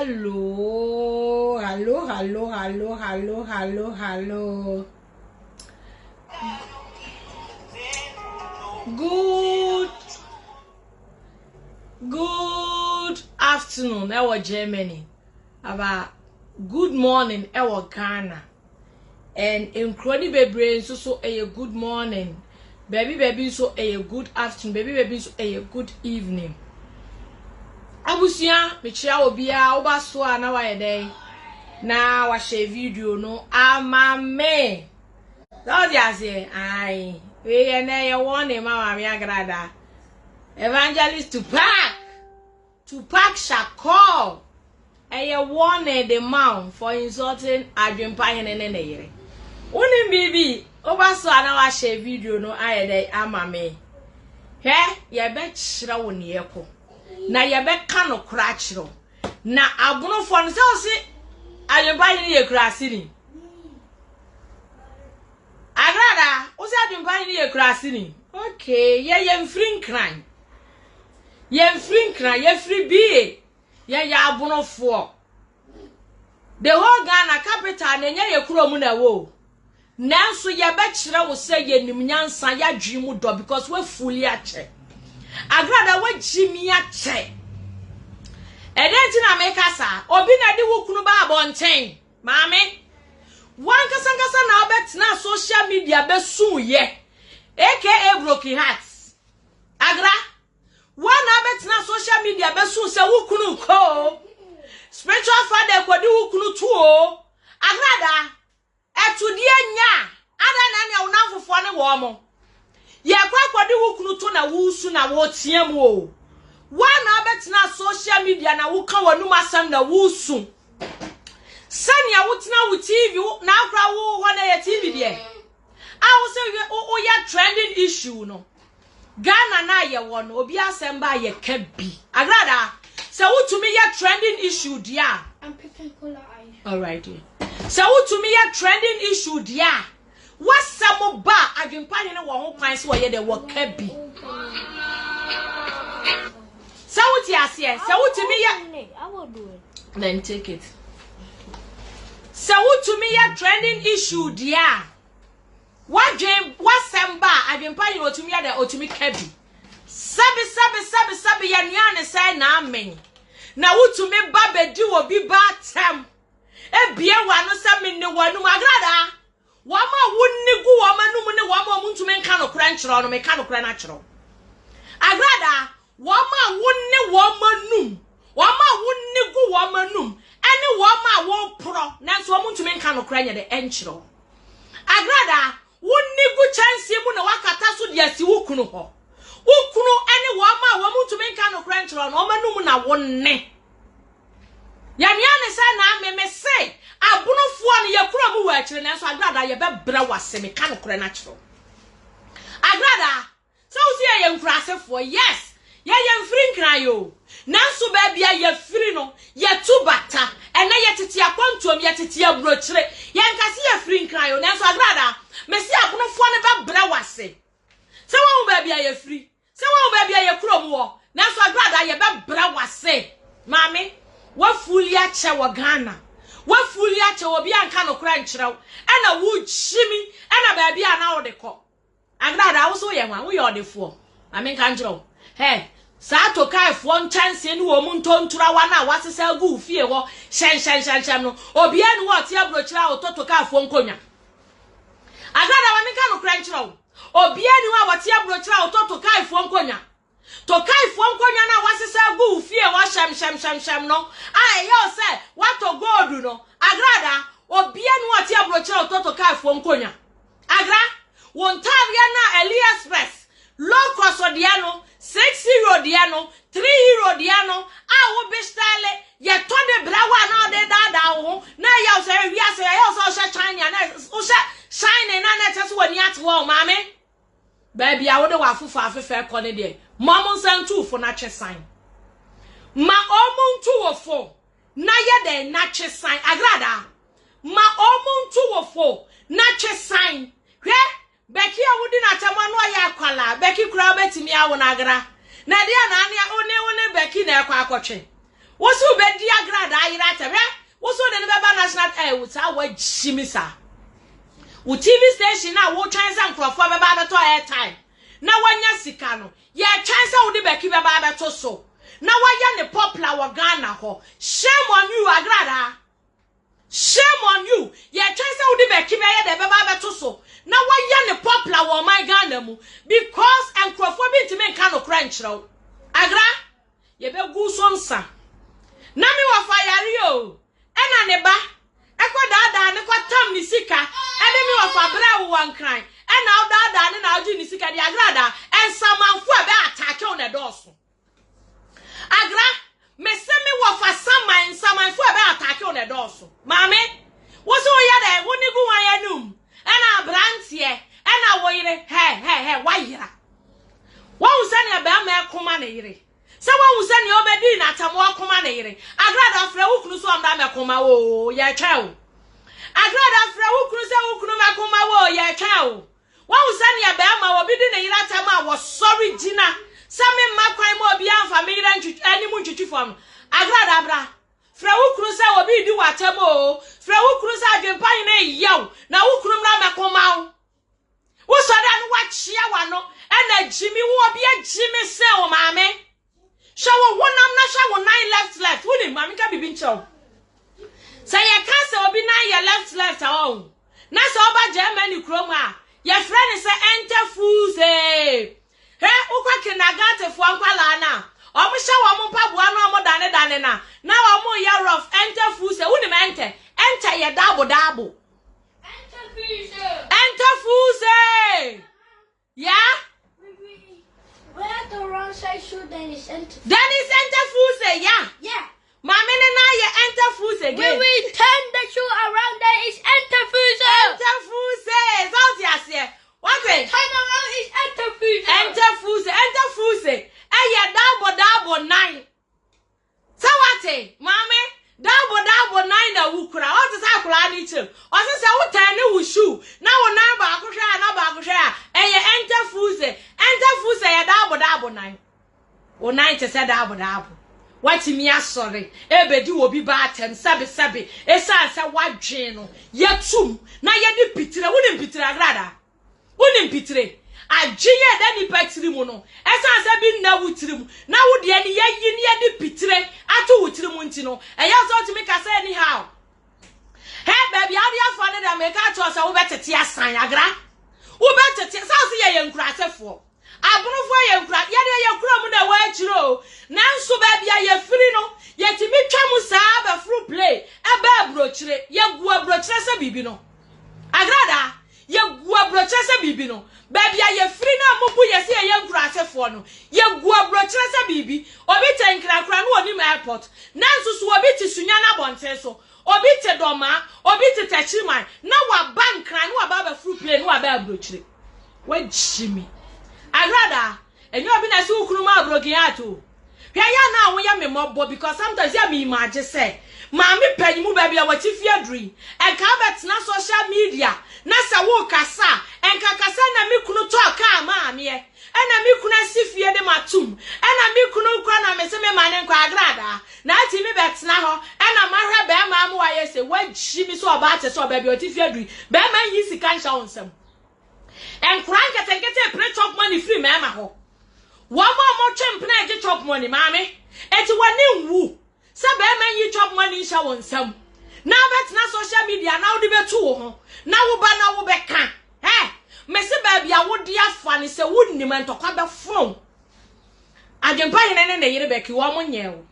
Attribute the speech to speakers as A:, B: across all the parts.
A: Hallo, hallo, hallo, hallo, hallo, hallo, hallo. Good, good afternoon ɛwɔ Germany. Aba good morning ɛwɔ Ghana. And nkuro no bebree nso so ɛyɛ good morning. Baabi baabi nso ɛyɛ good afternoon. Baabi baabi nso ɛyɛ good evening. Abusua, mekyia obiara, woba so a na wayɛ dɛn? Na wahyɛ video no ama me. Sɛ ɔte aseɛ, ae. Wei yɛ nɛ yɛ wɔn ma maame agrada. Evangelist Tupac. Tupac Shakur. Ɛyɛ warning de ma wo for insulting Adwempa hene ne ne yere. Wonim biribi? Woba so a na wahyɛ video no ayɛ dɛ ama me. Hwɛ, yɛbɛkyerɛ wo neɛ ɛkɔ. Na yɛbɛka nokorɛ akyerɛ wo. Na abonofoɔ no sɛ ɔse Adwempa hene yɛ kuraseni. Agrada, wo sɛ Adwempa hene yɛ kuraseni. Okay, yɛ yɛmfiri Nkran. Yɛmfiri Nkran, yɛfiri BA. Yɛyɛ abonofoɔ. The whole Ghana capital na ɛnyɛ yɛ kurom na ɛwɔ o. Nanso yɛbɛkyerɛ wo sɛ yɛnim nyansa, yɛadwene mu dɔ because woafuli akyɛ. Agrada woagyi mi akyɛ. Ɛdɛn nti na meka saa? Obi na de wo kunu ba abɔnten. Maame, wankasa nkasa na wobɛtena social media bɛsuu yɛ. AKA broken hearts. Agra, wɔn na abɛtena social media bɛsu sɛ wo kunu kɔ o spiritual father kɔdi wo kunu tu o agrada ɛtodeɛ nya ada na nea wo namfofoɔ ne wɔn mo yɛkɔ akɔdi wo kunu to na wosu na wɔteɛ mu o wɔn na abɛtena social media na woka wɔn anum asɛm na wosu sɛnea wotena wo TV na akora wo hɔ na yɛ TV deɛ a wo sɛ woyɛ trending issue no. Ghana na yɛwɔ no, obi asɛm ba yɛka bi. Agrada, sɛ wotumi yɛ trending issue deɛ a
B: I'm picking cola ice.
A: Alright dear. Sɛ wotumi yɛ trending issue deɛ a, wasɛm ba adwempa hene wɔ ho kwan sɛ wɔyɛ dɛ wɔka bi. Sɛ wote aseɛ, sɛ wotumi yɛ
B: I will do it.
A: Then take it. Sɛ wotumi yɛ trending issue deɛ a, wadwen wasɛm ba a adwempa hene otumi yɛ dɛ otumi ka bi. Sɛbi sɛbi sɛbi sɛbi, yɛ nua ne sɛ na amen na wotumi ba bɛdi wɔ bi ba atɛm ebie w'ano sɛ me ne w'anum. Agrada, wɔn a wonni gu wɔn anum ne wɔn a wɔntumi nka nokorɛ nkyerɛ no, meka nokorɛ no akyerɛ wo. Agrada, wɔn a wonni wɔn anum, wɔn a wonni gu wɔn anum ɛne wɔn a wɔreporɔ nanso wɔn ntumi nka nokorɛ nyɛ de ɛnkyerɛ wo. Agrada, wonni gu kyɛnsee mu na wakata so de asi wo kunu hɔ. Wo kunu ɛne wɔn a wɔn ntumi nka nokorɛ nkyerɛ no, wɔn anum na wonne. Yɛnua ne sɛ na ameme se abonofoɔ no yɛkura mu wɔ akyire, nanso agrada, yɛbɛbrɛ wase, meka nokorɛ no akyerɛ wo. Agrada, sɛ wo si yɛyɛ nkurasefoɔ, yes, yɛyɛ mfiri Nkran yi o, nanso baabi a yɛfiri no yɛtu bata. Ɛnɛ yɛtete akwantuom, yɛtete aburokyire, yɛnkase yɛfiri Nkran yi o, nanso agrada, mesi abonofoɔ no bɛbrɛ wase. Sɛ wɔn baabi a yɛfiri, sɛ wɔn baabi a yɛkuro mu wɔ, nanso agrada, yɛbɛbrɛ wase. Maame, wafuli akyɛ wɔ Ghana, wafuli akyɛ wɔ obi anka nokorɛ nkyerɛw ɛna wogyi mi ɛna baabi a na wode kɔ. Agrada, wo so woyɛ hwan? Woyɛ ɔdefoɔ? Maame, nka nkyerɛw hɛ, saa tokaefoɔ nkyɛnsee ne wɔn mu ntonturawa no a wasesa agu wo fie hɔ hyɛnhyɛnhyɛnhyɛn no, obiara ne wɔ ɔte aburokyerɛ a ɔtɔ tokaefoɔ nkonnwa. Agrada, maame, nka nokorɛ nkyerɛw, obiara ne hɔ a wɔte aburokyerɛ a ɔtɔ tokaefoɔ nkonnwa. Tokaefoɔ nkonnwa no a wasesa agu wo fie hɔ hyɛmhyɛmhyɛmhyɛm no a ɛyɛ wo sɛ woatɔ gold no, agrada, obia ne wɔte aburokyerɛ a ɔtɔ tokaefoɔ nkonnwa. Agra, wo ntaadeɛ no a AliExpress low cost deɛ no, €6 deɛ no, €3 deɛ no a wo style yɛtɔ de brɛ wo a na ɔde daadaa wo ho na ɛyɛ wo sɛ wiase ɛyɛ wo sɛ wohyɛ China na wohyɛ shine na ɛkyɛ sɛ w'ani ate hɔ. Maame, baabi a wode w'afofo afefɛ kɔ ne deɛ, ma ɔmo nsa ntu fo na twe san. Ma ɔmo ntu wo fo na yɛ dɛn? Na twe san. Agrada, ma ɔmo ntu wo fo na twe san. Hwɛ Becky a wodi n'atam ano ɔyɛ akwalaa. Becky koraa wobɛtumi awo no. Agra, na ɛdeɛ na ane wo ne Becky na ɛkɔ akɔtwe. Wo so wobɛdi agradaa yere atɛm. Hwɛ, wo so wode no bɛba national eh, wo saa woagyi me saa. Wo TV station a wotwɛn sɛ nkurɔfoɔ bɛba abɛtɔ airtime na woanya sika no, yɛtwɛn sɛ wode bɛki bɛba abɛto so na woayɛ ne popular wɔ Ghana hɔ. Shame on you, agradaa. Shame on you! Yɛtwɛn sɛ wode bɛki bɛyɛ dɛ bɛba abɛto so na wɔyɛ ne popular wɔ ɔman Ghana mu because nkurɔfoɔ bi ntumi nka nokorɛ nkyerɛ wo. Agra, yɛbɛgu so nsa. Na me wɔfa yare o, ɛna ne ba ɛkɔ daadaa ne kɔtam ne sika ɛde me wɔfa berɛ a wowɔ Nkran ɛna wodaadaa ne na wogye ne sika de agradaa nsamanfoɔ a ɛbɛ ataake wo na ɛdɔɔso. Agra, mese me wɔfa saman, nsamanfo a ɛbɛ atake wo na ɛdɔɔso. Maame, wo se woyɛ dɛn? Wo ne gu wan anum? Ɛna abranteɛ, ɛna wo yere, hɛ, hɛ, hɛ, wayera. Wahu sɛnea bɛrima ɛkoma ne yere. Sɛ wahu sɛnea ɔbɛdi n'atam ɔkoma ne yere. Agra da frɛ wo kunu sɛ ɔmmra mɛkoma wo o, yɛtwɛn wo. Agra da frɛ wo kunu sɛ wo kunu mɛkoma wo o, yɛtwɛn wo. Woahu sɛnea barima a obi di ne yere atɛm a wɔsɔre gyina sɛ memma kwan ma obiara mfa me yere anim ntwitwi fam no? Agradaa bra. Frɛ wo kunu sɛ obi redi wo atɛm oo. Frɛ wo kunu sɛ adwempa hene reyɛ wo na wo kunu mmra mmɛko mma wo. Wosɔre a na woakyea w'ano ɛna gyimi wo obi agyimi sen wo maame. Hwɛ wo honam na hwɛ wo nan left left. Wonim, maame nka biribi nkyerɛ wo. Sɛ yɛka sɛ obi nan yɛ left left a ɔho, na sɛ ɔba Germany kurom a, yɛfrɛ no sɛ enter Fuße. Hwɛ, wokɔ kindergartenfoɔ nkwalaa no a, wɔhyɛ wɔn mpaboa na wɔn dane dane na, na wɔn yɛ rough, enter Fuße. Wonim enter? Enter yɛ daabo daabo.
B: Enter Fuße.
A: Enter Fuße. Yeah?
B: We wear the wrong side shoe, then it's enter.
A: Then it's enter Fuße, yeah.
B: Yeah.
A: Maame ne nan yɛ enter Fuße again.
B: When we turn the shoe around, then it's enter Fuße.
A: Enter Fuße. Sɛ wote aseɛ. Wate?
B: Turn around is enter Fuße.
A: Enter Fuße. Enter Fuße. Ɛyɛ daabo daabo nan. Sɛ wate, maame, daabo daabo nan na wukura. Ɔte sɛ akwadaa no kyerɛ mu. Ɔse sɛ wotɛn ne wo shoe na wo nan baako hwɛ a na baako hwɛ a, ɛyɛ enter Fuße. Enter Fuße yɛ daabo daabo nan. Wo nan te sɛ daabo daabo. Woatumi asɔre rebedi obi ba atɛm sɛbesɛbe esiane sɛ woadwen no yɛatum na yɛde pitire. Wonim pitire agradaa? Wonim pitire? Adwene a ɛda nnipa tiri mu no, ɛsiane sɛ bi nna wo tirim na wo deɛ no yɛayi na yɛde pitire ato wo tirim nti no, ɛyɛ wo sɛ wotumi kasa anyhow. Hɛ, baabi a wode afa no deɛ meka akyerɛ wo sɛ wobɛtete asan agra. Wobɛtete, sɛ wo se yɛyɛ nkurasefoɔ. Abonofoɔ yɛ nkura, yɛdeɛ yɛ kura mu na ɛwɔ akyire o, nanso baabi a yɛfiri no, yɛtumi twa mu saa bɛforo plane ɛba aburokyire, yɛgu aburokyire sɛ biribi no. Agradaa, yɛgu aburokyire sɛ biribi no. Baabi a yɛfiri no a mobu yɛ sɛ yɛyɛ nkuraasefoɔ no, yɛgu aburokyire sɛ biribi. Obi te Nkrakra no ɔnim airport, nanso so obi te Sunyani abɔnten so, obi te Dɔmaa, obi te Takyiriman, na waba Nkran na waba abɛforo plane na waba aburokyire. Wagyi me. Agradaa, ɛnyɛ obi na ɛsɛ wo kunu ma broken heart o. Hwɛ yɛ na woyɛ me mmɔbɔ because sometimes yɛ me imagine sɛ maame panyin mu baabi a watifi aduru yi, ɛnka abɛtena social media na sɛ wo kasa a, ɛnka kasa na me kunu tɔɔ kaa maa meɛ, ɛna me kunu asi fie de ma tum, ɛna me kunu nkɔ na me se me ma ne nkɔ agradaa. Na ati me bɛtena hɔ ɛna mahwɛ bɛrima ama wayɛ sɛ wagyi me sɛ ɔbaa te sɛ ɔbaa bi a ɔtifi aduru yi, bɛrima nyi sika nhyɛ wo nsam. Nkwadaa nketenkete repere chop money firi mmarima hɔ. Wɔn a wɔtwe mpena regye chop money, maame. Eti w'ani nwu sɛ barima nyi chop money nhyɛ wo nsam na wobɛtena social media na wode bɛtu wo ho na woba na wobɛka. Hɛ, mese baabi a wode afa no sɛ wonnim ntɔkwa bɛfono wo. Adwempa hene ne ne yere Becky wɔn nyɛɛ wo.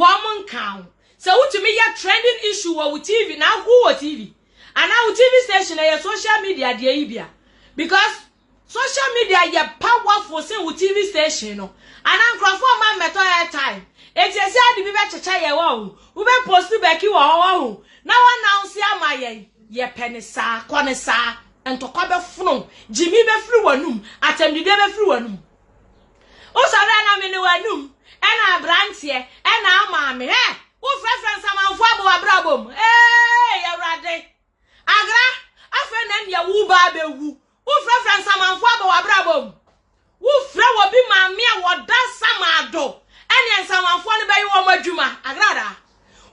A: Wɔn nkaa wo. Sɛ wotumi yɛ trending issue wɔ wo TV na wowɔ TV. Anaa wo TV station ɛyɛ social media deɛ yi bia? Because social media yɛ powerful sen wo TV station no. Anaa nkurɔfoɔ mma mmɛtɔ airtime. Eti esi ade bi bɛkyekyɛ yɛ wɔ ho. Wobɛ post bɛki wɔ hɔ wɔ ho. Na wɔannounce ama yɛn. Yɛpɛ ne saa. Kɔ ne saa. Ntɔkwa bɛfono. Gyimi bɛfiri w'anum. Atɛmdidie bɛfiri w'anum. Wosɔre a na mene w'anum. Ɛna aberanteɛ. Ɛna amaame. Hɛ! Wofrɛfrɛ nsamanfoɔ abɔ w'abrabɔ mu. Ee, Awurade. Agra, afei na nea wo ba abɛwu. Wofrɛfrɛ nsamanfoɔ abɔ w'abrabɔ mu. Wofrɛ obi maame a wɔda samado. Ɛneɛ nsamanfoɔ no bɛyɛ wɔn adwuma. Agradaa.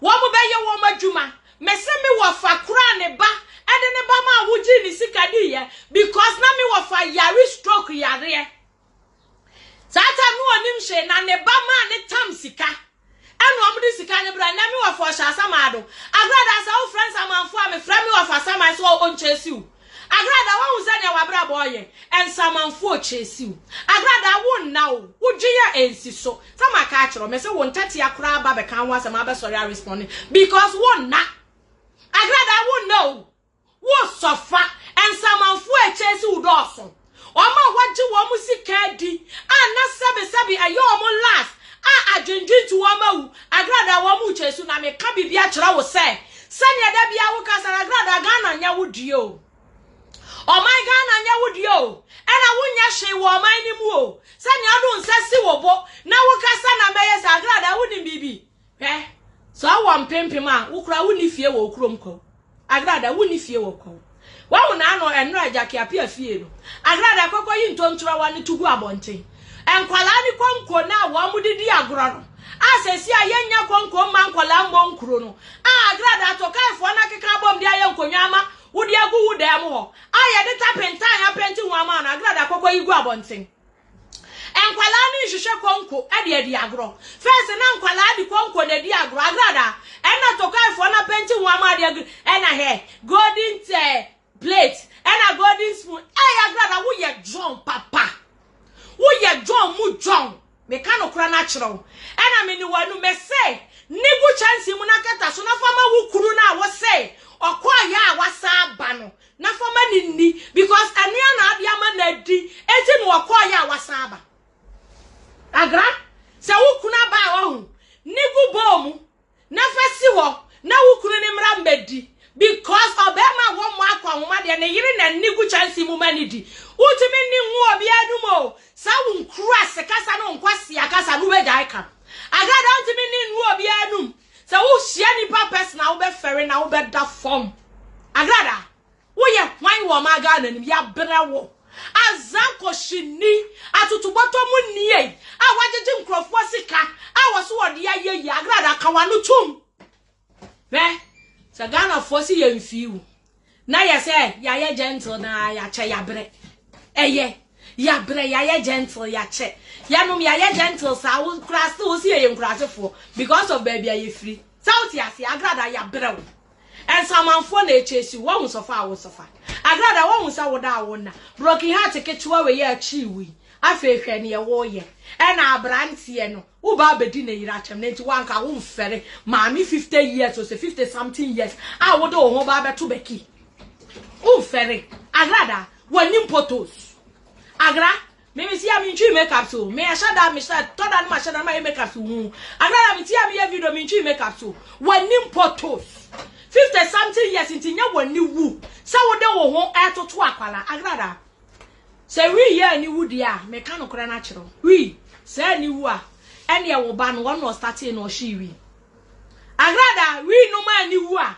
A: Wɔn bɛyɛ wɔn adwuma. Mese me wɔfa koraa ne ba ɛde ne ba maa wogyee ne sika diiɛ because na me wɔfa yare stroke yareɛ. Saa time no ɔnim hwee na ne ba maa ne tam sika. Ɛna wɔn de sika no brɛ na me wɔfa ɔhyɛ asamado. Agrada sɛ wofrɛ nsamanfoɔ a mefrɛ me wɔfa saman sɛ ɔnkyɛsi wo. Agrada wahu sɛ nea wabrabɔ ɔyɛ nsamanfoɔ kyɛsi wo. Agrada wo nna o wodwen a ɛnsi so. Sɛ maka akyerɛ wo mese wo ntɛtea koraa ba bɛka ho asɛm abɛsɔre a respond because wo nna. Agrada wo nna o. Wo sɔfa, nsamanfoɔ a ɛkyɛn si wo dɔɔso. Wɔn a wɔagye wɔn sika adi a na sɛbesɛbe ɛyɛ wɔn last a adwendwen nti wɔn awu. Agradaa wɔn rekyɛ su na meka biribi akyerɛ wo sɛ sɛdeɛ da biara wo kasa no agradaa Ghana nyɛ wo deɛ o. Ɔman Ghana nyɛ wo deɛ o. Ɛna wonyɛ hwee wɔ ɔman no mu o. Sɛnea wode wo nsa si wo bo na wokasa na mɛyɛ sɛ agradaa wonim biribi. Hwɛ, sɛ ɔwɔ mpempem a, wo koraa wonni fie wɔ wo kurom kɔ. Agrada, wonni fie wɔ kɔ. Wahu n'ano ɛnnora Gyakye Appiah fie no. Agrada kɔkɔ yi ntontorowa no to gu abɔnten. Nkwadaa ne konko no a wɔn de di agorɔ no, a seesei a yɛnnya konko mma nkwadaa mmɔ nkuro no, a Agrada atokaefoɔ no akeka abom de ayɛ nkonnwa ama wode agu wo dan mu hɔ, a yɛde tapentan apenti ho ama no, Agrada kɔkɔ yi gu abɔnten. Nkwadaa no nhwehwɛ konko de adi agorɔ. First na nkwadaa de konko na adi agorɔ. Agrada ɛna tokaifoɔ na penti ho ama ade agu ɛna hɛ golden eh, plate ɛna golden spoon. Ɛyɛ agrada woyɛ John papa. Woyɛ John mu John. Meka nokora no akyerɛ wo. Ɛna me ne w'anu mese ne gu kyɛnsee mu na kata so na fa ma wo kunu no a wose ɔkɔɔyɛ a wasa aba no. Na fa ma no nni because ɛnoa na ade ama no adi enti na ɔkɔɔyɛ a wasan aba. Agra, sɛ wo kunu aba a wahu, ne gu bowl mu na fa si hɔ na wo kunu no mmra mmɛdi because ɔbarima a wɔmmɔ akɔnhoma deɛ ne yere na nni gu kyɛnsee mu ma no di. Wontumi nni ngu obiara anum o, saa wo nkurase kasa ne wo nkwasea kasa no wobɛgyae ka. Agra deɛ wontumi nni ngu obiara anum. Sɛ wo hyia nipa person a wo bɛ fɛre na wo bɛ da fam. Agrada, wo yɛ hwan wɔ ɔman Ghana nim? Ya brɛ wo. Azan kɔhyini, atotobɔtɔ mu nie a wagyegye nkurɔfoɔ sika a wɔso wɔde ayɛ yi. Agrada, ka w'ano tum. Hwɛ, sɛ Ghanafoɔ se yɛn fii wo. Na yɛ sɛ yɛayɛ gentle na yɛakyɛ yɛabrɛ. Ɛyɛ yɛabrɛ yɛayɛ gentle yɛakyɛ. Yɛnom yɛayɛ gentle saa wo kura still wo si yɛyɛ nkurasefoɔ because of baabi a yɛfiri. Sɛ wote aseɛ agrada yɛabrɛ wo. Nsamanfoɔ na ɛkyɛ si wo wahu sɔfa a wo sɔfa. Agrada wahu sɛ woda a wo nna. Broken heart ketewa wei a akyiri wo yi. Afei hwɛ neɛ woyɛ. Ɛna abranteɛ no Wo ba abɛdi ne yere akyɛm no nti woanka wo mfɛre maame 50 years ose 50 something years a wode wo ho ba abɛto bɛki wo mfɛre agrada w'anim potos agra me me sia me ntwi makeup so me ɛhyɛ da me hyɛ tɔ da no ma hyɛ da no ma yɛ makeup so hu agrada me tia me yɛ video me ntwi makeup so w'anim potos 50 something years nti nyɛ w'ani wu sɛ wode wo ho ɛtoto akwala agrada Sɛ wii yɛ aniwu deɛ a, meka nokorɛ no akyerɛ wo. Wii, sɛ aniwu a, ɛneɛ wo ba no, ɔno na ɔstartee na ɔhyee wii. Agrada, wii nom aniwu a,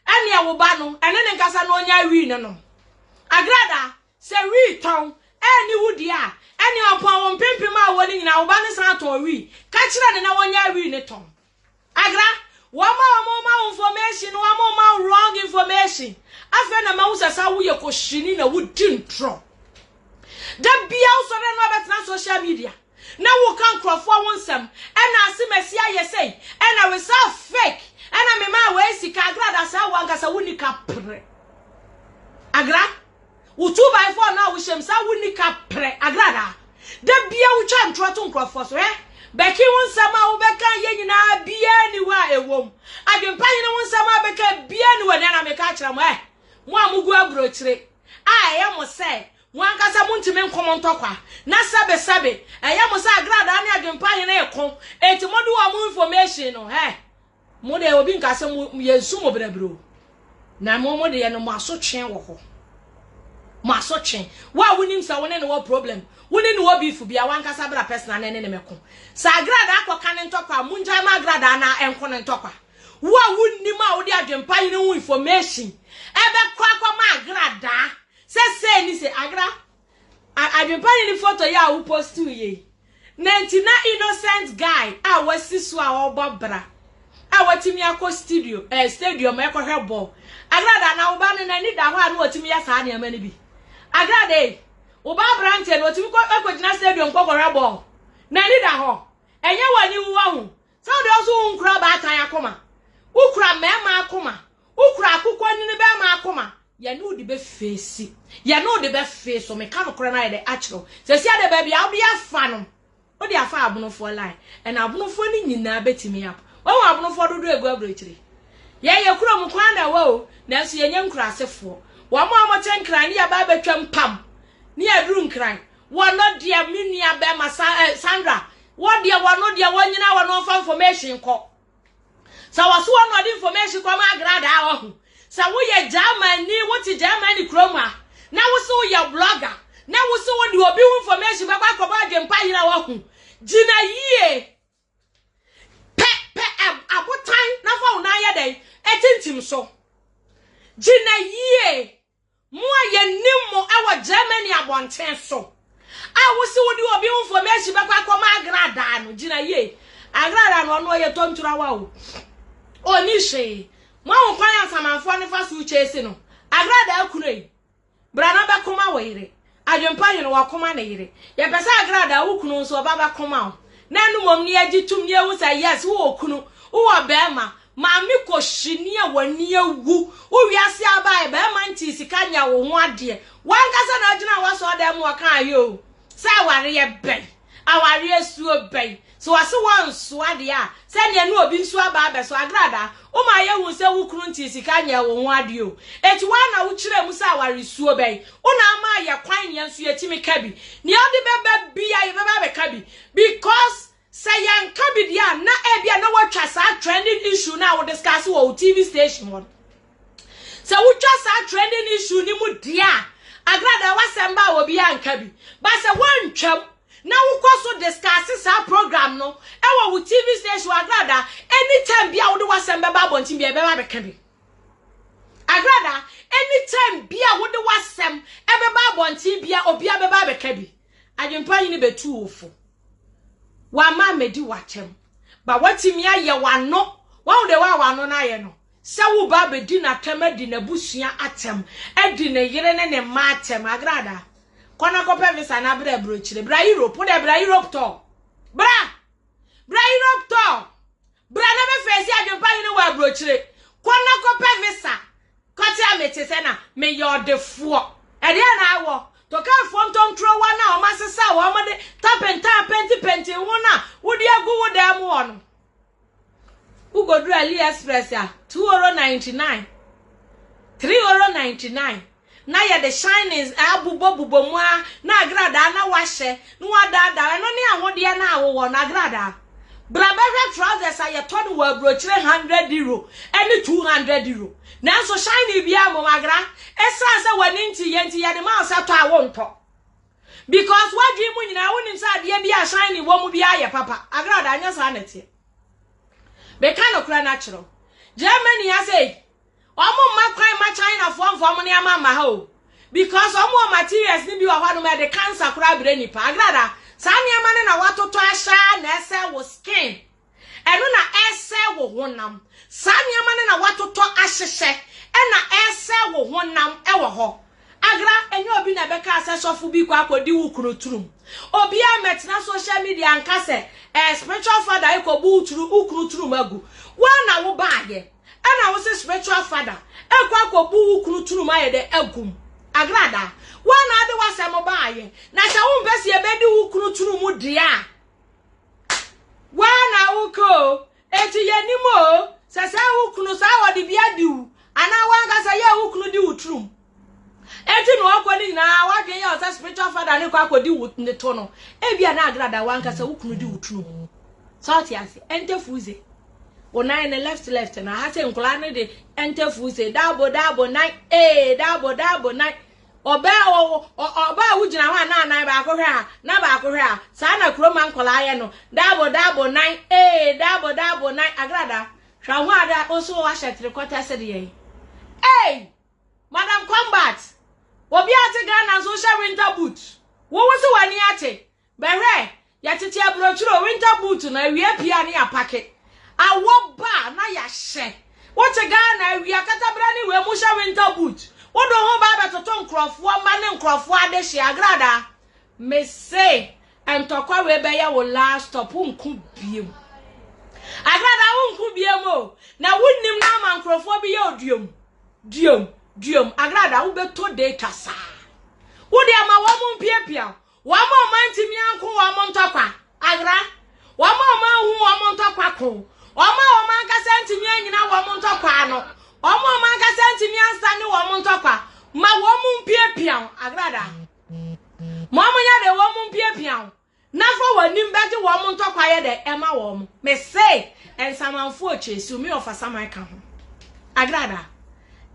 A: ɛneɛ wo ba no, ɛne ne nkasa na ɔnyae wii no nom. Agrada, sɛ wii tɔn aniwu deɛ a, ɛneɛ ɔpɔn wo mpempem a wɔ no nyinaa, wo ba no san tɔn wii. Ka kyerɛ no na wɔnyae wii no tɔn. Agra, wɔn a wɔn ma wo information no wɔn ma wo wrong information. Afei na mahu sɛ saa woyɛ kɔhyini na wodi ntorɔ. Da bia wosɔre no abɛtena social media na woka nkurɔfoɔ ho nsɛm ɛna ase masi ayɛ sei ɛna wesa fake ɛna mema wei sika agra da saa wo ankasa wonni ka prɛ. Agra. Wo 2x4 no a wohyɛ mu saa wonni ka prɛ agradaa. Da bia wotwa ntorɔ to nkurɔfoɔ so hɛ. Becky ho nsɛm a wobɛka yɛ nyinaa biaa ni hɔ a ɛwom. Adwempa hene ho nsɛm a bɛka biaa ni hɔ nea na meka akyerɛ mo ɛ. Mo a mogu aburokyire a ɛyɛ mo sɛ mo ankasa montumi nko mo ntɔkwa na sɛbe sɛbe ɛyɛ mo sɛ agradaa ne adwempa hene reko enti mode wɔn information no hɛ. Mo deɛ obi nka sɛ mo yɛnsu mo brɛbrɛ o. Na mo mo deɛ no mo asotwe wɔ hɔ. Mo asotwe. Wo a wonim sɛ wo ne no wɔ problem, wo ne no wɔ beef bia wankasa bra personal na ɛne ne mɛko. Sɛ agradaa kɔka ne ntɔkwa a mongyae ma agradaa na ɛnko ne ntɔkwa. Wo a wonnim a wode adwempa yene ho information ɛbɛkɔ akɔma agradaa sɛ sei ne sei agra adwempa yene photo yi a wo post yi. Na nti na innocent guy a wasi so a ɔrebɔ bra a watumi akɔ studio eh, stadium ɛkɔhwɛ bɔɔl. Agrada na wo ba no n'ani da hɔ a na watumi yɛ saa nneɛma no bi. Agrada yi, wo ba aberanteɛ no otumi kɔ ɛkɔgyina stadium kɔkɔhwɛ bɔɔl. N'ani da hɔ. Ɛnyɛ w'ani wu wahu. Sɛ wode ɔso wo nkura ɔbaatan akoma. Wokura mmarima akoma. Wokura akokɔnini bɛrima akoma. Yɛne wo de bɛfeesi. Yɛne wo de bɛfee so. Meka nokorɛ no ayɛ dɛ akyerɛ wo. Sɛsi adeɛ baabi a wode afa no, wode afa abonofoɔ line. Ɛna abonofoɔ no nyinaa bɛtumi ap. Wahu abonofoɔ dodoɔ egu aburokyire. Yɛn yɛ kurom kwan na ɛwɔ o, nanso yɛnyɛ nkurasefoɔ. Wɔn a wɔte nkran ne yɛba abɛtwam pam ne yɛaduru nkran. Wɔno deɛ me nua bɛrima Sa eh, Sandra, wɔ deɛ wɔno deɛ wɔnyina hɔ na wɔmfa information kɔ. Sɛ wɔso wɔn na ɔde information kɔma agradaa wahu. Sɛ woyɛ Germany, wote Germany kurom a, na wo se woyɛ blogger, na wo se wode obi ho information bɛkɔ akɔbɔ adwempa yera wahu. Gyina yie. Pɛ pɛ abotan na fa wo nan yɛ dɛn? Ɛtintim so. Gyina yie. Mo a yɛnim mo wɔ Germany abɔnten so a wose wode obi ho information bɛkɔ akɔma agradaa no, gyina yie. Agradaa no ɔno ɔyɛ tonturawa o. Ɔnni hwee. Moahu kwan a nsamanfoɔ no fa so kyesi no? Agradaa kunu ei. Bra na bɛkoma wo yere. Adwempa hene wakoma ne yere. Yɛpɛ sɛ agradaa wo kunu nso ɔba bɛkoma wo. Na ɛno mmom ne yɛgye tom ne yɛhu sɛ yes wowɔ kunu, wowɔ bɛrima, Maame kɔhyini a w'ani awu. Wo wiase aba a barima ntee sika nyɛ wo ho adeɛ. W'ankasa na wogyina w'asɔɔdan mu ɔkaa yɛ o. Sɛ awareɛ bɛn? Awareɛ suo bɛn? Sɛ wɔse wɔnsoa deɛ a, sɛdeɛ ne obi nso aba abɛso. Agradaa, woma yɛhuu sɛ wo kunu ntee sika nyɛɛ wo ho adeɛ o. Enti woa na wokyerɛɛ mu sɛ aware suo bɛn? Wo na ama yɛ kwan ne yɛn nso yɛtumi ka bi. Nea wode bɛba bia yɛbɛba abɛka bi. Because Sɛ yɛnka bi deɛ a, na ebia na woatwa saa trending issue no a wo discuss wɔ wo TV station hɔ no. Sɛ wotwa saa trending issue no mu deɛ a, agradaa w'asɛm ba a obiara nka bi. Ba sɛ woantwam na wokɔ so discuss saa program no wɔ wo TV station agradaa, anytime bi a wode w'asɛm bɛba abɔnten bi a yɛbɛba abɛka bi. Agrada, anytime bi a wode w'asɛm ɛbɛba abɔnten bi a obiara bɛba abɛka bi. Adwempa hene bɛtu wo fo. Wama amedi w'atɛm. Ba watumi ayɛ w'ano. Wahu de wa w'ano no ayɛ no. Sɛ wo ba abɛdi n'atɛm adi n'abusua atɛm, adi ne yere ne ne mma atɛm. Agrada, kɔ na kɔpɛ visa na bra aburokyire. Bra Europe. Wo deɛ bra Europe tɔ. Bra! Bra Europe tɔ! Bra na bɛfɛsi adwempa hene wɔ aburokyire. Kɔ na kɔpɛ visa. Kɔkyerɛ me te sɛ na meyɛ ɔdefoɔ. Ɛdeɛ na awɔ. Tokafoɔ ntonturowa no a wɔasesa a wɔde tapentan pentipenti ho no a wode agu wo dan mu hɔ no. Wokɔduru AliExpress a, €2.99, €3.99. na yɛde shinings abobɔbobɔ mu ara na agradaa na wahyɛ na wadaadaa ɛno ne ahodeɛ no a wowɔ no agradaa bra bɛhwɛ trousers a yɛtɔ no wɔ aburokyire €100 ɛne €200 nanso shiny biara mmom agra ɛsiane sɛ w'ani nti yɛ nti yɛde ma wo sɛ tɔ a wontɔ because w'adwene mu nyinaa wonim sɛ adeɛ bi a shiny wɔ mu biara yɛ papa agradaa nyɛ saa na ɛteɛ meka nokorɛ no akyerɛ wo Germany ha sei Ɔmo mma kwan mma China foɔ mfa ɔmo nneɛma mma ha o. Because ɔmo wɔ materials no bi wɔ hɔ nom a ɛde cancer koraa brɛ nipa. Agrada, saa nneɛma no na watotɔ ahyɛ a na ɛsɛe wo skin. Ɛno na ɛsɛe wo honam. Saa nneɛma no na watotɔ ahyehyɛ ɛna ɛsɛe wo honam ɛwɔ hɔ. Agra, ɛnyɛ obi na ɛbɛkaa sɛ sɔfo bi kɔ akɔdi wo kunu turum. Obiara mmɛtena social media nka sɛ eh, spiritual father ekɔbu wo turu, wo kunu turum agu. Woa na wobaayɛ. Ɛna wo se spiritual father ɛkɔ akɔbu wo kunu tunum ayɛ dɛ agum. Agrada, woa na ade w'asɛm baayɛ. Na sɛ wompɛ sɛ yɛbɛdi wo kunu tunu mu deɛ a, woa na wokɔ o. Enti yɛnim o, sɛ sɛ wo kunu saa ɔde bi adi wo, anaa woankasa yɛ wo kunu di wo turum. Enti na ɔkɔ ne nyinaa w'adwene yɛ ɔsɛ spiritual father ne kɔ akɔdi wo ne to no. Ebia na agrada woankasa wo kunu di wo turum. Sɛ ɔte ase, ɛntɛ fuze. Wo nan no left left no aha sɛ nkwadaa no de ɛntɛfu sɛ daabo daabo nan ee daabo daabo nan ɔbaa ɔbaa wogyina hɔ a na anan baako hwɛ ha na baako hwɛ ha saa na kuroma nkwadaa yɛ no daabo daabo nan ee daabo daabo nan agrada hwɛ ho ada nso wahyɛ trekɔtɛ sɛ deɛ yi ee madam combat obi ate Ghana nso hyɛ winter boot wowo sɛ w'ani ate bɛhwɛ. Yɛtete aburokyire o, winter boot no awia pie a ne yɛapake. Awɔ ba a na yɛahyɛ. Wote Ghana awia katabra ne wei mu hyɛ winter boot. Wode wo ho ba abɛtoto nkurɔfoɔ mma ne nkurɔfoɔ adehyeɛ agradaa. Mese ntɔkwa wei bɛyɛ wo last stop wonko biem. Agradaa wonko biem o. Na wonim na ama nkurɔfoɔ bi yɛ oduom. Duom, duom. Agradaa wobɛtɔ data saa. Wode ama wɔn mpiapia wo. Wɔn a wɔantumi anko wɔn ntɔkwa, ayera. Wɔn a wɔanhu wɔn ntɔkwa ko. Wɔn a wɔn ankasa antumi annyina wɔn ntɔkwa ano. Wɔn a wɔn ankasa antumi ansane wɔn ntɔkwa. Ma wɔn mpiapia wo, agrada. Ma wɔn nyɛ dɛ wɔn mpiapia wo. Na fa w'anim bɛgye wɔn ntɔkwa yɛ dɛ ɛma wɔn. Mese, nsamanfoɔ kyesiw, me ɔfa saman ka ho. Agrada.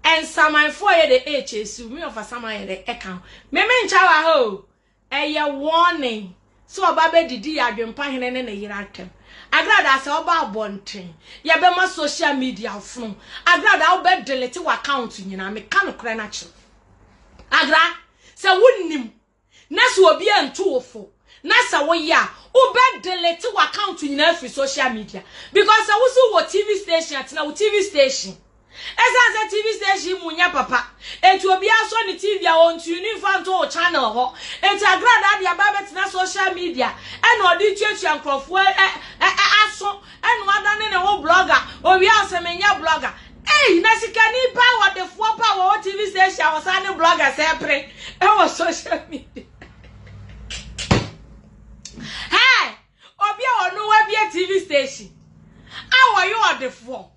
A: Nsamanfoɔ yɛ dɛ ɛkyesiw, me ɔfa saman yɛ dɛ ɛka ho. Me me nkyɛ wɔ ha o. Ɛyɛ warning sɛ ɔba bɛdidi yɛ adwempa hene ne ne yere atɛm. Agradaa sɛ ɔba abɔnten, yɛbɛma social media fono. Agradaa wobɛ delete w'account nyinaa, meka nokorɛ no akyerɛ. Agra, sɛ wonim na sɛ obi antu wo fo na sɛ woyɛ a, wobɛ delete w'account nyinaa firi social media. Because sɛ wo so wɔ TV station a, tena wo TV station. Ɛsiane sɛ TV station mu nyɛ papa enti obiara sɔ ne TV a ɔntune mfa nto wo channel hɔ. Enti Agradaa de aba abɛtena social media ɛna ɔde tuatua nkurɔfoɔ ɛ ɛ ɛ aso ɛna wadane ne ho blogger. Owie a ɔsɛ menyɛ blogger. Ei na sikani paa ɔdefoɔ paa wɔwɔ TV station a ɔsan ne bloggers ɛpere ɛwɔ social media. Hey! Obi a ɔno wabie TV station a ɔyɛ ɔdefoɔ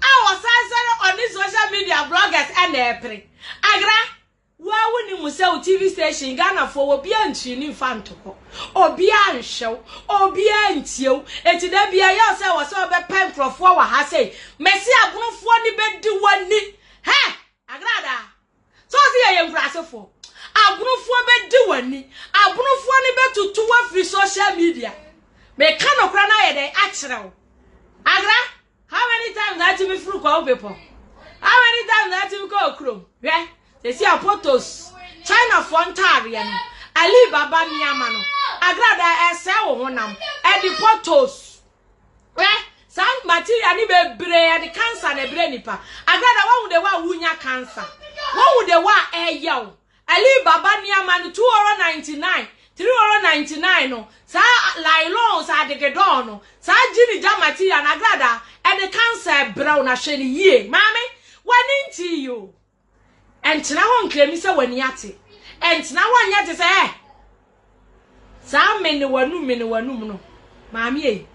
A: a ɔsan sɔre ɔne social media bloggers ɛna ɛpere. Agra, wo a wonim sɛ wo TV station Ghanafoɔ wɔ obiara ntiri ne mfa nto hɔ. Obiara nhwɛ wo, obiara ntie wo. Eti da bia yɛ sɛ wɔ sɛ ɔbɛpɛ nkurɔfoɔ wɔ ha sei. Mɛsi abonofoɔ ne bɛdi w'ani. Hɛ! Agradaa. Sɛ ɔse yɛyɛ nkurasefoɔ. Abonofoɔ bɛdi w'ani. Abonofoɔ no bɛtutu wo afiri social media. Meka nokora no ayɛ dɛn akyerɛ wo. Agra, how many times na atumi firi kɔ wo bepɔ? How many times na atumi kɔ wo kurom? Hwɛ, sɛsi a potos, Chinafoɔ ntaareɛ no, Ali Baba nneɛma no, Agradaa ɛsɛe wo honam, ɛde potos. Hwɛ, saa material ne bebree ɛde cancer na ɛbrɛ nipa. Agrada wahu de wa wunya cancer. Wahu de wa ɛyɛ wo. Ali Baba nneɛma no 299, 399 no, saa nylon saa adegedɔn no, saa gyini gya material no agrada ɛde cancer ɛbrɛ wo na hwɛ ne yie. Maame, w'ani nti yi o. Ɛntena hɔ nklemi sɛ w'ani ate. Ɛntena hɔ nyɛ te sɛ ɛ. Saa mene w'anum mene w'anum no. Maame ei,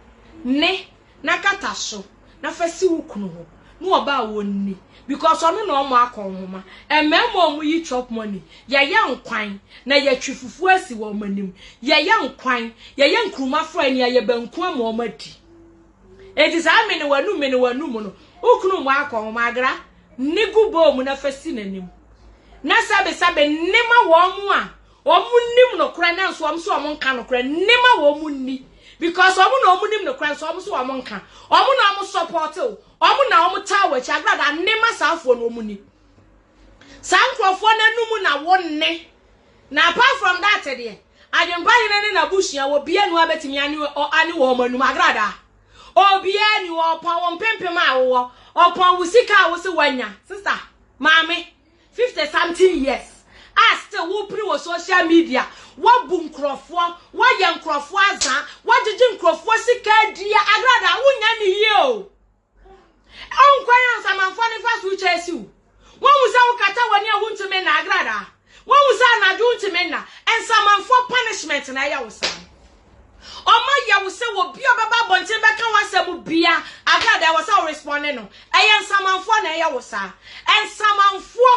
A: ne na kata so na fa si wo kunu hɔ na ɔba a wɔnni because ɔno na ɔmɔ akɔnhoma. Mmarima a wɔyi chop money, yɛyɛ nkwan na yɛtwe fufuo asi wɔn anim. Yɛyɛ nkwan, yɛyɛ nkuruma frɔe ne yɛyɛ banku ama wɔn adi. Enti saa mene w'anum mene w'anum no, wo kunu mmɔ akɔnhoma agra. Ne gu bowl mu na fa si n'anim. Na sɛbesɛbe ne ma wɔn a wɔn nim nokorɛ nanso wɔn so wɔn nka nokorɛ ne ma wɔn nni because wɔn na wɔn nim nokorɛ nso wɔn so wɔn nka wɔn na wɔn support wo wɔn na wɔn taa wɔ akyi agrada ne ma saa afoɔ no wɔn ni saa nkurɔfoɔ no anum na wɔn ne na apart from that deɛ adwempa hene ne n'abusua wɔ bia nu abɛtumi ane ane wɔn anum agrada. Obiara ni hɔ, ɔpɔn wo mpempem a wowɔ, ɔpɔn wo sika a wose woanya. Sister, maame, 50 something years, a still wopere wɔ social media, woabu nkurɔfoɔ, woayɛ nkurɔfoɔ azaa, woagyegye nkurɔfoɔ sika adi a, agrada, wonnya ne yie o. Ɔnkwan a nsamanfoɔ no fa so kyɛ asi wo. Woahu sɛ wokata w'ani a wontumi nna agradaa. Woahu sɛ anadwo wontumi nna. Nsamanfoɔ punishment na ɛyɛ wo saa no. Ɔma yɛ wo sɛ obi a ɔbɛba abɔnten bɛka w'asɛm bia agradaa ɛwɔ sɛ wo respond no. Ɛyɛ nsamanfoɔ na ɛyɛ wo saa. Nsamanfoɔ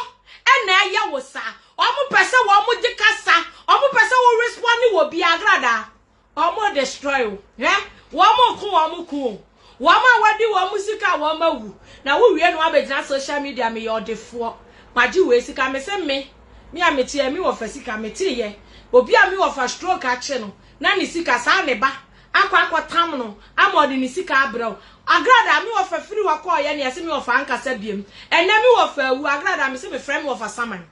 A: na ɛyɛ wo saa. Wɔn pɛ sɛ wɔn gye kasa. Wɔn pɛ sɛ wo respond wɔ bia agradaa. Ɔmo destroy wo. Hwɛ, wɔn ko wɔn ko o. Wɔn a wɔadi wɔn sika a wɔn awu. Na wo wie no wabɛgyina social media meyɛ ɔdefoɔ. Magye wei sika. Me se me, me a mete yɛ me wɔfa sika mete yɛ. Obi a me wɔfa stroke akye no na ne sika saa ne ba akɔ akɔ tam no ama ɔde ne sika abrɛ wo. Agrada me wɔfa firi hɔ kɔɔ yɛ ne yɛse me wɔfa ankasa biem. Ɛnɛ me wɔfa awu agrada me se me frɛ me wɔfa saman.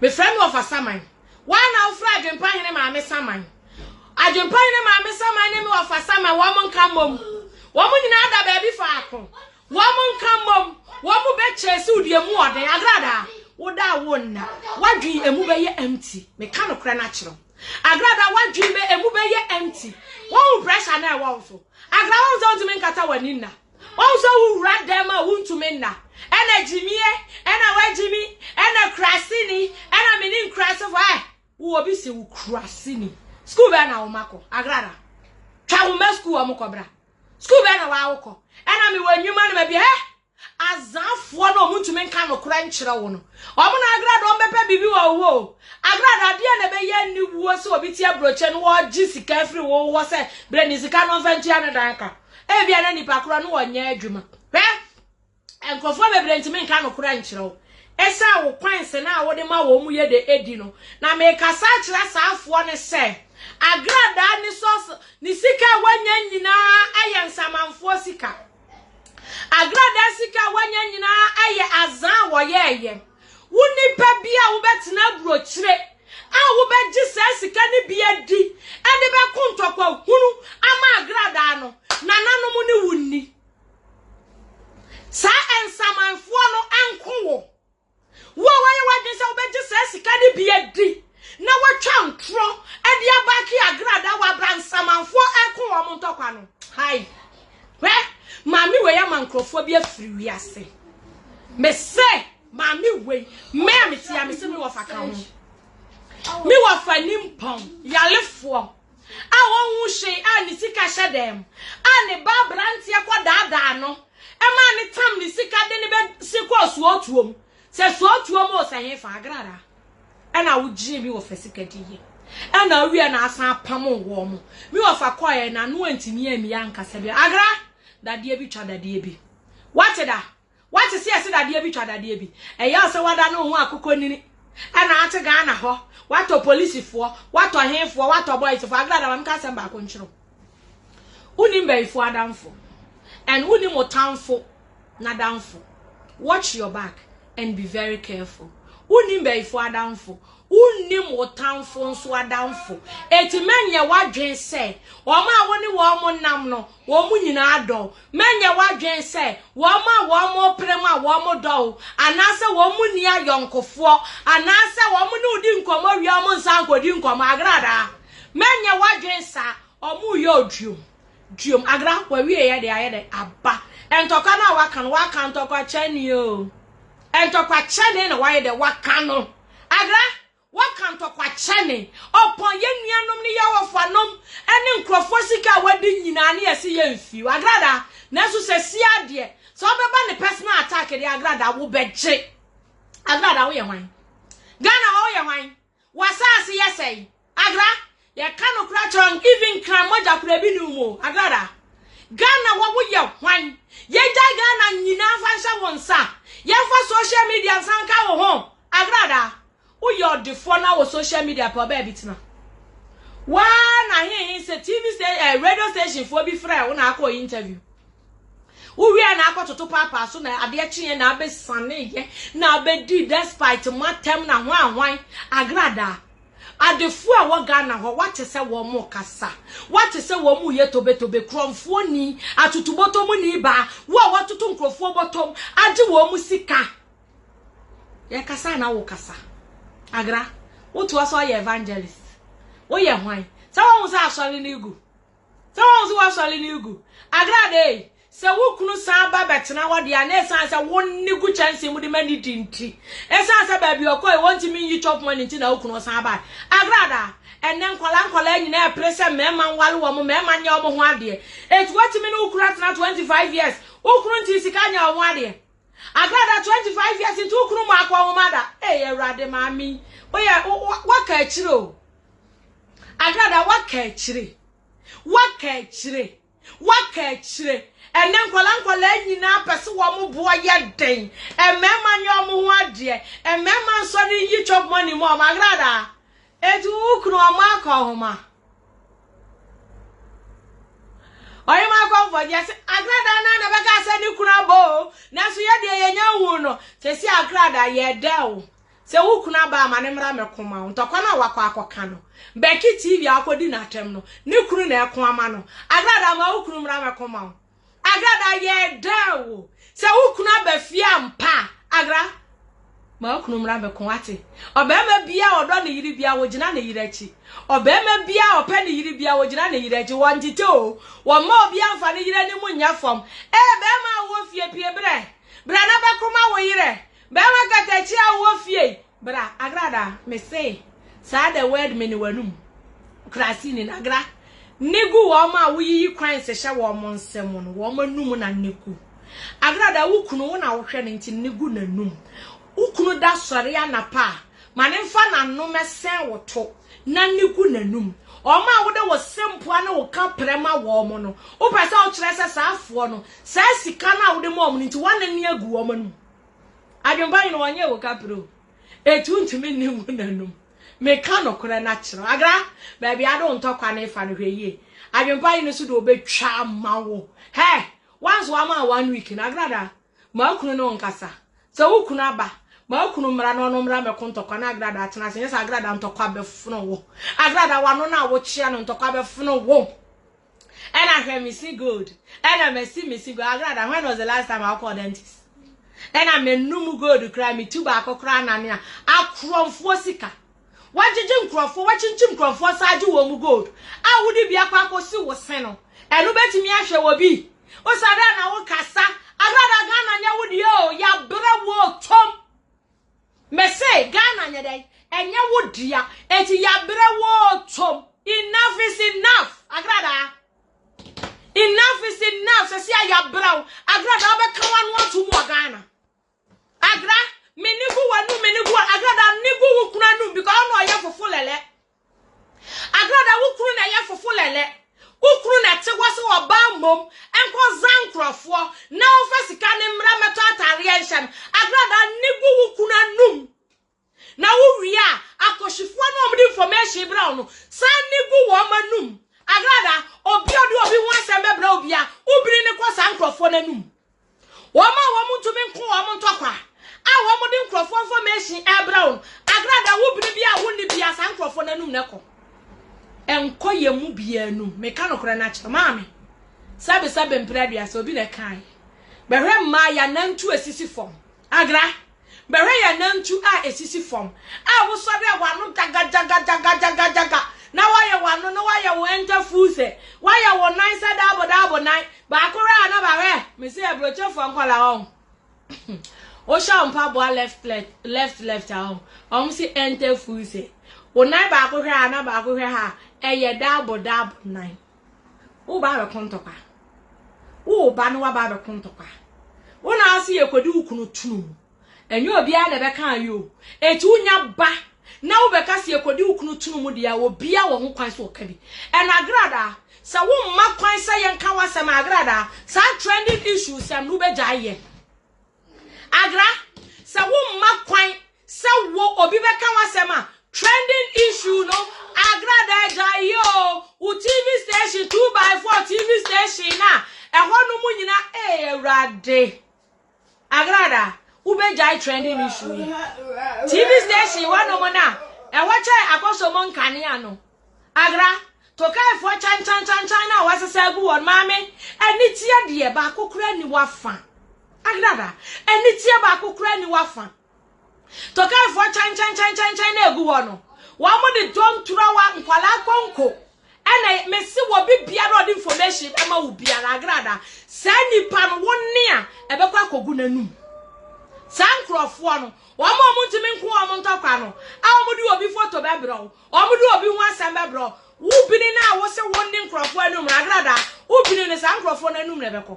A: Mefrɛ me wɔfa saman. Woa na wofrɛ Adwempa hene maame saman. Adwempa ne maame saman ne me wɔfa saman wɔn nka mmom. Wɔn nyinaa da baabi faako. Wɔn nka mmom. Wɔn bɛkyɛ si wo deɛ mu ɔden. Agradaa, woda a wonna. W'adwene emu bɛyɛ empty. Meka nokorɛ no akyerɛ wo. Agradaa, w'adwene bɛ emu bɛyɛ empty. Wɔn pressure na ɛwɔ wo so. Agradaa, wɔn sɛ wontumi nkata w'ani nna. Wɔn sɛ wowura dɛm a wontumi nna. Ɛna gyimie, ɛna wagyimi, ɛna kuraseni, ɛna mene nkurasefo. Ɛ, wowɔ bi si wo kuraseni. School bɛn na wo ma kɔ? Agrada. Twa wo ma school wɔn kɔ bra. School bɛn na waa wokɔ? Ɛna mewɔ nnwuma no ma bi. Hɛ! Azaafoɔ no ɔmo ntumi nka nokorɛ nkyerɛ wo no. Ɔmo na agrada ɔmo bɛpɛ biribi wɔ wo hɔ o. Agrada adeɛ na ɛbɛyɛ aniwuo sɛ obi te aburokye no wɔgye sika afiri wo hɔ sɛ brɛ ne sika no ɔmfa ntua ne dan ka. Ebia na nipa korɔ no ɔnyɛ adwuma. Hwɛ! Nkurɔfoɔ bebree ntumi nka nokorɛ nkyerɛ wo. Ɛsiane wo kwanse no a wode ma wɔn mu yɛ de edi no. Na mekasa akyerɛ saa afoɔ no sɛ, agradaa ne sɔs ne sika a wanya nyinaa yɛ nsamanfoɔ sika. Agradaa sika a wanya nyinaa yɛ azaa a wɔyɛɛyɛ. Wo nipa bi a wobɛtena aburokyire a wobɛgye saa sika no bi adi de bɛko ntɔkwa hunu ama agradaa no, nananom ne wo nni. Saa nsamanfoɔ no nko wo. Wo a woayɛ w'adwene sɛ wobɛgye saa sika no bi adi na woatwa ntorɔ de abake agradaa wɔ abra nsamanfoɔ ɛko wɔn ntɔkwa no. Hai. Hwɛ, maame wei ama nkurɔfoɔ bi afiri wiase. Mese, maame wei, me a mete a mese me wɔfa ka ho. Me wɔfa nimpɔn, yalefoɔ. a ɔnhu hwee a ne sika hyɛ dan mu a ne ba aberanteɛ kɔ daadaa no maa ne tam ne sika de ne bɛsi kɔɔ suotuom sɛ suotuom o sɛ hefa agrada ɛna wogyee mi wɔfa sika di yɛ ɛna awie na asan apam wɔ mo mi wɔfa kɔɛ na no antumi amia ankasa bi agra dadeɛ bi twa dadeɛ bi wate da Woate sɛ yɛse dadeɛ bi twa dadeɛ bi? Ɛyɛ wo sɛ woada ne wo ho akokɔnini ɛna ate Ghana hɔ, woatɔ polisifoɔ, woatɔ hefoɔ, woatɔ boysfoɔ. Agrada ma menka asɛm baako nkyerɛ wo. Wonim bayifoɔ adamfo and wonim wo tamfo n'adamfo. Watch your back and be very careful. Wonim bayifoɔ adamfo, wonnim wo tamfo nso adamfo. Eti mɛnyɛ w'adwene sɛ wɔn a wo ne wɔn nam no, wɔn nyinaa dɔ wo. Mɛnyɛ w'adwene sɛ wɔn a wɔrepere mo a wɔdɔ wo, anaasɛ wɔn nni ayɔnkofoɔ, anaasɛ wɔn ne wo di nkɔmmɔ wie a wɔnsan nkɔdi nkɔmmɔ. Agradaa, mɛnyɛ w'adwene saa. Wɔreyɛ oduom. Duom. Agra, w'awieeɛ deɛ ayɛ dɛ? Aba. Ntɔkwa no a waka no, waka ntɔkwa kyɛne o. Ntɔkwa kyɛne na wayɛ dɛ? Waka no. Agra, Wɔka ntɔkwa kyɛne. Ɔpɔn yɛn nuanom ne yɛn wɔfanom ne nkurɔfoɔ sika a wɔadi nyinaa ne yɛse yɛmfi. Agrada, nanso sɛ sia deɛ, sɛ wobɛba ne personal attack deɛ Agrada wobɛgye. Agrada woyɛ hwan? Ghana hɔ woyɛ hwan? W'asaase yɛ sɛn? Agra, yɛka nokora kyerɛ wo, even kran mogya kora bi ne wo mu o. Agrada, Ghana hɔ woyɛ hwan? Yɛgyae Ghana nyinaa mfa nhyɛ wo nsa. Yɛmfa social media nsa nka wo ho. Agrada, woyɛ ɔdefoɔ na wɔ social media pɛ ɔbaa bi tena. Waa na hehe sɛ TV station, eh, radio station foɔ bi frɛ wo na akɔ interview. Wowie na akɔtoto paapaa so na adeɛ kyeeɛ na abɛsaneeɛ na abɛdi despite mo atɛm na hwan hwan. Agrada, adefoɔ a ɛwɔ Ghana hɔ wate sɛ wɔn kasa, wate sɛ wɔn yɛ tobetobe, korɔmfoɔ ni, atotobɔtɔm ni baa, wo a watoto nkurɔfoɔ bɔtɔm agye wɔn sika. Yɛkasa na wokasa. Agra, wotoa so ayɛ evangelist. Woyɛ hwan? Sɛ woahu sɛ asɔre no gu. Sɛ woahu sɛ woasɔre no gu. Agra de, sɛ wo kunu san ba bɛtena hɔ deɛ a, na ɛsiane sɛ wo ne gu kyɛnsee mu de ma ne di nti. Ɛsiane sɛ baabi ɔkɔe wɔntumi nyi chop money nti na wo kunu san bae. Agra da, ɛnnɛ nkwadaa nkwadaa nyinaa ɛpere sɛ mmarima nware wɔn, mmarima nyɛ wɔn ho adeɛ. Enti woatumi ne wo kunu atena 25 years, wo kunu ntii sika nyɛ wo ho adeɛ. Agrada 25 years nti wo kunu mu akɔ nwoma da. Ee Awurade maame yi, woyɛ waka akyire o. Agrada waka akyire. Waka akyire. Waka akyire. Ɛnɛ nkwadaa nkwadaa nyinaa pɛ sɛ wɔn boɔ yɛ den. Mmarima nyɛ wɔn ho adeɛ. Mmarima nsɔre nyi chop money mu wɔn agrada. Eti wo kunu ɔmo akɔ nhoma. Ɔyem akɔmfo deɛ sɛ agradaa naa na bɛka sɛ ne kunu abɔ o. Nanso yɛ deɛ yɛnya hu no. Sɛsi agradaa yɛ dɛ o. Sɛ wo kunu aba a, ma no mmra mmɛko ma wo. Ntɔkwa no a wakɔ akɔka no, Becky TV a wakɔdi n'atɛm no, ne kunu na ɛko ama no. Agrada, ma wo kunu mmra mmɛko ma wo. Agrada, yɛ dɛn wo? Sɛ wo kunu aba fie ampa a, Agra, ma wo kunu mmra mmɛko, wate? Ɔbarima biara a ɔdɔ ne yere biara, ɔgyina ne yere akyi. Ɔbarima biara a ɔpɛ ne yere biara, ɔgyina ne yere akyi. Wɔntete o, wɔmma obiara mfa ne yere anim nyɛ fam. Ee, barima a wowɔ fie, pue brɛ. Bra na bɛko ma wo yere. Bɛrima katakyi a wowɔ fie yi, bra, Agrada, mese, saa the word me ne w'anum, Kurasini no, Agra, ne gu wɔn a woyiyi coins hyɛ wɔn nsam no, wɔn anum na ne gu. Agrada, wo kunu, wo na wohwɛ no nti ne gu n'anum. Wo kunu da sɔre anapa a, ma ne mfa n'ano mɛsɛn wo to na ne gu n'anum. Wɔn a wode wo sempoa ne wo kaprɛ ma wɔn no, wopɛ sɛ wokyerɛ sɛ saa afoɔ no, saa sika no a wode ma wɔn no nti, woanane agu wɔn anum. Adwempa yi no wɔnyɛ wo kapre o. Etu ntumi nni ngu n'anum. Meka nokorɛ no akyerɛ wo. Agra, baabi ade wo ntɔkwa no refa no hwɛ yie. Adwempa yi no so de ɔbɛtwa ama wo. Hɛ! Once wama wo one week no, Agra da, ma wo kunu ne wo nkasa. Sɛ wo kunu aba, ma wo kunu mmra na ɔno mmra mmɛko ntɔkwa na Agra da atena ase. Nyɛ sɛ Agra da ntɔkwa bɛfono wo. Agra da w'ano no a wokyea no ntɔkwa bɛfono wo. Ɛna hwɛ me si gold. Ɛna masi me si gold. Agrada, when was the last time I called dentist? Ɛna me num gold kura me tu baako kura nane a akorɔmfoɔ sika. Wagyegye nkurɔfoɔ, wakyinkyim nkurɔfoɔ saa agye wɔn mu gold. A wode bi akɔ akɔsi wo se no. Ɛno bɛtumi ahwɛ wɔ bi. Osada na wo kasa. Agrada Ghana nyɛ wo deɛ o. Yɛabrɛ wo tom. Mese Ghana nyɛ dɛn? Ɛnyɛ wo dea. Eti yabrɛ wo tom. Enough is enough. Agradaa. Enough is enough. Sɛsi a yabrɛ wo. Agradaa wobɛka w'ano ato mu wɔ Ghana. Agra, me ne gu w'anum, me ne gu Agradaa ne gu wo kunu anum because ɔno ɔyɛ fofo lɛlɛ. Agrada wo kunu na ɛyɛ fofo lɛlɛ. Wo kunu na ɛte hɔ sɛ ɔbaa mmom nkɔ za nkurɔfoɔ na ɔmfa sika no mmra mmɛtɔ ataareɛ nhyɛ no. Agrada ne gu wo kunu anum. Na wo wie a, akɔhwifoɔ no a wɔde information brɛ wo no, san ne gu wɔn anum. Agrada, obi a ɔde obi ho asɛm bɛbrɛ wo bia, wobiri ne kɔ saa nkurɔfoɔ no anum. Wɔn a wɔntumi nko wɔn ntɔkwa a wɔde nkurɔfoɔ information ɛrebrɛ wo no, agrada wo bere bi a wonni bia saa nkurɔfoɔ no anum na ɛkɔ. Ɛnkɔ yɛn mu biara anum. Meka nokorɛ no akyerɛ maame. Sɛbe sɛbe mpere aduasa obi na ɛkaeɛ. Bɛhwɛ mmaa yɛanantu asisi fam. Agra, bɛhwɛ yɛn anantu a esisi fam a wosɔre a w'ano gyagagyagagyagagyagagyagaga na woayɛ w'ano na woayɛ wo ɛntafuu sɛ woayɛ wo nan sɛ daabo daabo nan baako hwɛ a na ba hwɛ mese aburokyefoɔ nkɔla wɔn wohyɛ wo mpaboa left left left left a wɔn wɔn se ɛntafuu sɛ wo nan baako hwɛ a na baako hwɛ ha ɛyɛ daabo daabo nan. Woreba abɛko ntɔkwa. Woreba na woaba abɛko ntɔkwa. Wo na ase yɛkɔdi wo kunu tunu mu. Ɛnyɛ obiara na ɛbɛka ayi o. Eti wonya ba na wobɛka sɛ yɛkɔdi wo kunu tunu mu deɛ a, obiara wɔ ho kwan sɛ ɔka bi. Ɛna agradaa, sɛ womma kwan sɛ yɛnka w'asɛm a, agradaa, saa trending issue sɛm no wobɛgyae yɛ. Agra, sɛ womma kwan sɛ wo obi bɛka w'asɛm a, trending issue no, Agra da agya yi o, wo TV station 2 by 4 TV station na ɛhɔ no mu nyina ee awurade. Agra da, wobɛgyae trending issue yi. TV station hɔ nom na ɛhɔ kyɛn akɔsɔmɔ nkanea no. Agra, Tokaifoɔ kyankyankyankyan no a wɔasesa agu wɔn maame aniteɛ deɛ baako koraa nni w'afa. Agrada, aniteɛ baako koraa nni w'afa. Tokaifoɔ kyankyankyankyankyan no agu hɔ no, wɔn de dɔnturawa nkwalaa konko ɛna mesi wɔ bi biara ɔde information bɛma wo biara agrada saa nipa no wo ne a ɛbɛkɔ akɔgu n'anum. Saa nkurɔfoɔ no, wɔn a wɔntumi nko wɔn ntɔkwa no a wɔde obi foto bɛbrɛ wo Wɔde obi ho asɛm bɛbrɛ wo. Wo bini no a wose wo ne nkurɔfoɔ anum no, Agrada, wo bini no saa nkurɔfoɔ no anum na ɛbɛkɔ.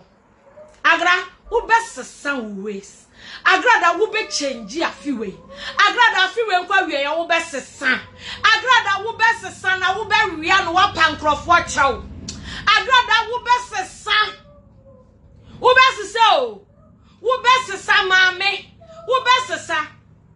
A: Agra, wobɛsesa wo ways. Agrada, wobɛkyɛngyi afe wei. Agrada, afe wei nkɔ awieɛ wobɛsesa. Agrada, wobɛsesa na wobɛwea no woapa nkurɔfoɔ kyɛw. Agrada, wobɛsesa. Wobɛsesa o. Wobɛsesa maame. Wobɛsesa.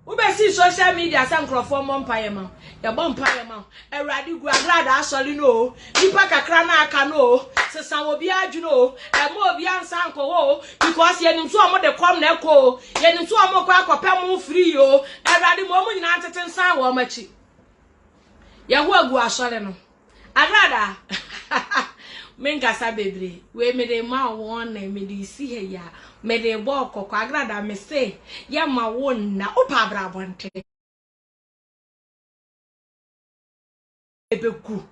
A: Wobɛsii social media sɛ nkurɔfoɔ mmɔ mpaeɛ ma wo. Yɛbɔ mpaeɛ ma wo. Awurade gu agradaa asɔre no o. Nipa kakra no aka no o. Sesa obiara adwene o. Ɛmma obiara nsan nkɔ hɔ o. Because yɛnim sɛ wɔn de kɔm na ɛkɔ o. Yɛnim sɛ wɔn rekɔ akɔpɛ mo free o. Awurade ma wɔn nyinaa ntete nsan wɔn akyi. Yɛho agu asɔre no. Agrada, menkasa bebree. Wei mede ma wɔn na mede si ha yi a, mede bɔ kɔkɔ. Agrada, me se, yɛma wo nna. Wopɛ abrabɔnten. Ɛbɛgu.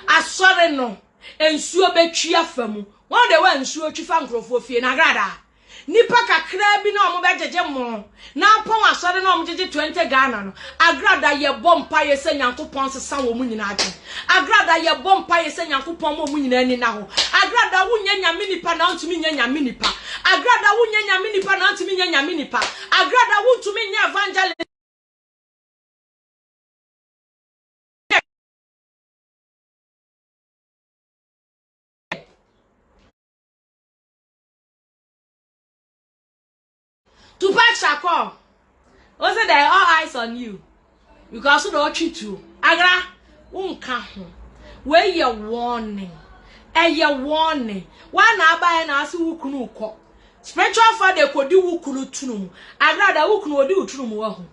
A: Asɔre no, nsuo bɛtwi afa mu. Wɔn de wɔ nsuo twi fa nkurɔfoɔ fie no, agrada. Nnipa kakraa bi na wɔbɛgyegye mo na apɔn asɔre na wɔgyegye 20 Ghana no. Agrada yɛbɔ mpaeɛ sɛ Nyankopɔn nsesa wɔn nyinaa adwene. Agrada yɛbɔ mpaeɛ sɛ Nyankopɔn ma wɔn nyinaa ani nna hɔ. Agrada wonyɛ Nyame nipa na wontumi nyɛ Nyame nipa. Agrada wonyɛ Nyame nipa na wontumi nyɛ Nyame nipa. Agrada wontumi nyɛ evangelist. Tupac Shakur, o say there all eyes on you because na ɔtwe tuo. Agra, wonka ho. Wei yɛ warning. Ɛyɛ warning. Wa na abaɛ na ase wo kunu kɔ. Spiritual father kɔdi wo kunu tunu mu. Agra da wo kunu odi wo tunu mu wahu.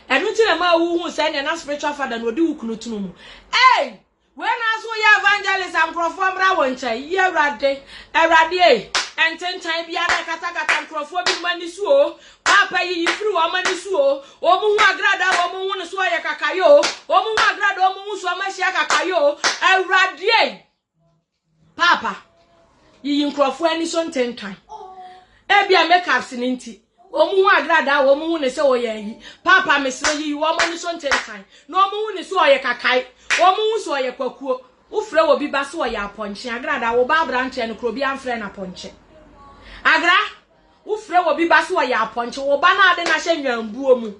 A: Ɛno nti na ma wo hu sɛ nea na spiritual father na odi wo kunu tunu mu. Hey! Wei na so woyɛ evangelist a nkurɔfoɔ mmra wo nkyɛn. Yi Awurade, Awurade ei, ntentan biara ɛkatakata nkurɔfoɔ binom ani so o. Paapa yiyi firi wɔn ani so o. Wɔn hu agradaa wɔn hu no so ɔyɛ kakayo o. Wɔn hu agradaa wɔn hu so wɔn ahyia kakayo o. Awurade ei. Paapa, yiyi nkurɔfoɔ ani so ntentan. Ebia makeups no nti, wɔn hu agradaa wɔn hu ne sɛ ɔyɛ ayi. Paapa, mesrɛ yiyi wɔn ani so ntentan. Na wɔn hu ne sɛ ɔyɛ kakae. Wɔn hu sɛ ɔyɛ kwakuo. Wofrɛ wɔ bi ba sɛ ɔyɛ apɔnkye. Agradaa, wo ba aberanteɛ no koro obi amfrɛ no apɔnkye. Agra, Wofrɛ obi ba sɛ ɔyɛ apɔnkye, wo ba no a wode no ahyɛ nnwambuo mu